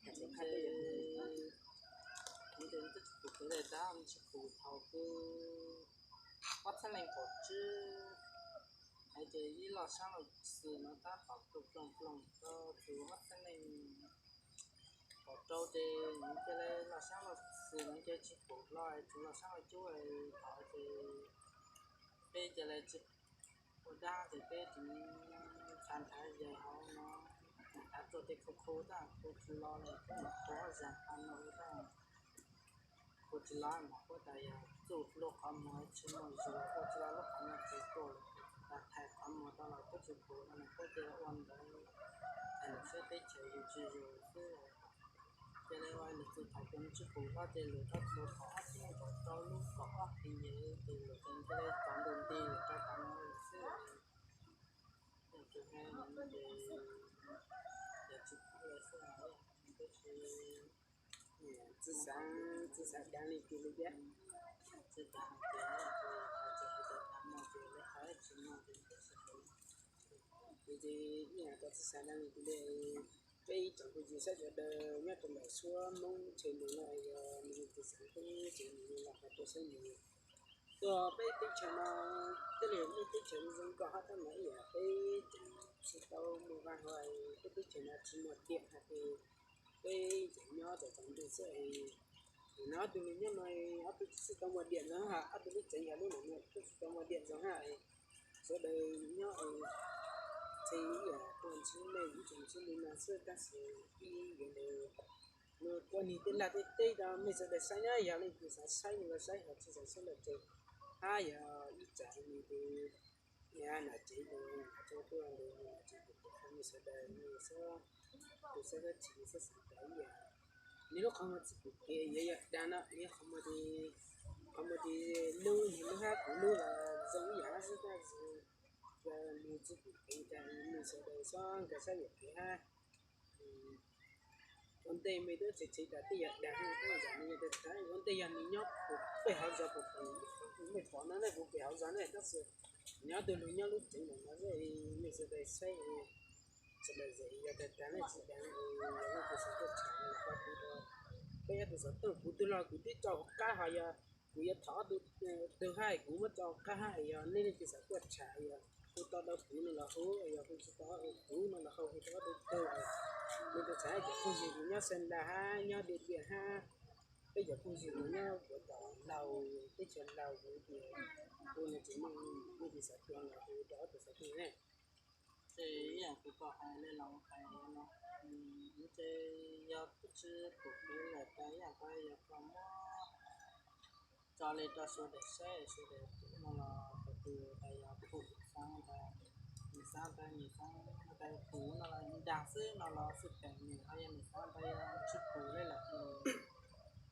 Ces kuv twb tsis pum kev daim tab, tsis pum thaum twg ob txhiab leej kaum tsib, hais tias ib loj sab loj xwm no tab tom ploog ploog ploog rau txog ob txhiab leej kaum rau ces nws cia li loj sab loj xwm no ces tsis pum hlo, tsuas loj sab loj cub thaum ces peb cia li tsis ua dab ces peb tseem nthav nthav yas hauv no, nthav tsuag ces khu khu tab, khu tsis los lawm, peb mus khu ob zag qhov no tab, khu tsis los mas kuv tas yog txuj hlub qhov muag tsis muaj zug, khu tsis los lub qhov muag tsis tuaj, tas thaij qhov muag rau los kuj tsis pum no, kuv cia li ua ntawd, tas lwm siab teb chaws yus tsis zug xwb. Cia li ua lwm tus thaum tus tsis pum hlo ces lwm tus thaum ob txhiab leej kaum rau lub kaum ob hli ces lwm tus cia li cov ntu nti lawm rau qhov no xwb. Ces yog tsis pum lawm xwb, tab sis tsis xav, tsis xav dav li kis li thiab. Tsis xav hais tias, tsis hais tias tas no ces lawv hais tsis no ces tsis pum. Ces ib yam rau txiv xav dab li kuv li, peb ib tsoom phooj ywg sawv daws nyob rau ntawm suab Hmoob tshaj no no yog nws txiv xav peb tsev neeg los hais rau sawv daws tuaj peb teb chaws no, thiaj li nej teb chaws zoo nkauj hab tab mas ib yam peb tseem tsis tau muaj vaj hauv, peb teb chaws no tsis muaj diam hais tias peb tseem nyob tau tau ntuj xwb. Nim no ob tug nyob no ob tug tsis tau muaj diam zoo hab, ob tug lub tsev yog lub no tsis tau muaj diam zoo hab. Sawv daws nyob txhia ib yam tuaj ntsib mej ib tsoom ntsib li no xwb tab sis ib yam li kuv ua nig tej lag tej teb rau mej sawv daws saib na, yog leej twg xav saib no los saib, yog tsis xav saib los tseg. Hab yog ib tsam nws tus nam tsev tus nam tsev tuaj ntawd, nam tsev tus tuaj mej sawv daws mej xub tus xab xab tsis xab xav tas ib yam. Nws lub qhov muag tsis pum kev yog yog dag no, nws qhov muag, qhov muag ces lub nws lub hab kuv lub los zoo ib yam hab xwb tab sis nws tsis pum kev tas mej sawv daws xob nkag siab yuam kev hab. Ua ntej mej twb tseem tseg tas tej yam dag hab, tej yam nws yog tas ua ntej yog nws nyob puag pem hauv zos puag pem, mej pom no ne puag pem hauv zos ne tab sis nyob tug lug nyob lub tsev ntawm no xwb, mej sawv daws saib, sawv daws zem yog tas tas ne tsis tas ne, yog leej twg xav tuaj tsham los pab kuv rau, peb ob tug xav tuaj, kuv tug los kuv twb tso hauv qab hos yog kuv yuav thov ob tug, tug hab kuv muab tso hauv qab hab, yog nej leej twg xav tuaj tsham yog hu tau rau kuv no los hu, yog hu tsis tau kuv no los hu, hu rau ob tug tug, leej twg xav hab cov phooj ywg nyob Xeev Las hab nyob Diam Diam hab peb cov phooj ywg nyob puag tom Laus teb chaws Laus kuv tias hu no tsis muaj, leej twg xav tuaj los hu rau ob tug xav tuaj ne. Ces ib yam kuv tau hais li los hais no, ces yog twb tsis pum kev lawm tas ib yam tas yog koj muab tso li rau sawv daws saib, sawv daws pum no los qhov twg tas yog pum xav tas, nws xav tas nws xav tas pum no los dag xwb no los xwb tas nws ho yog nws xav tas yog tsis pum li lawm nws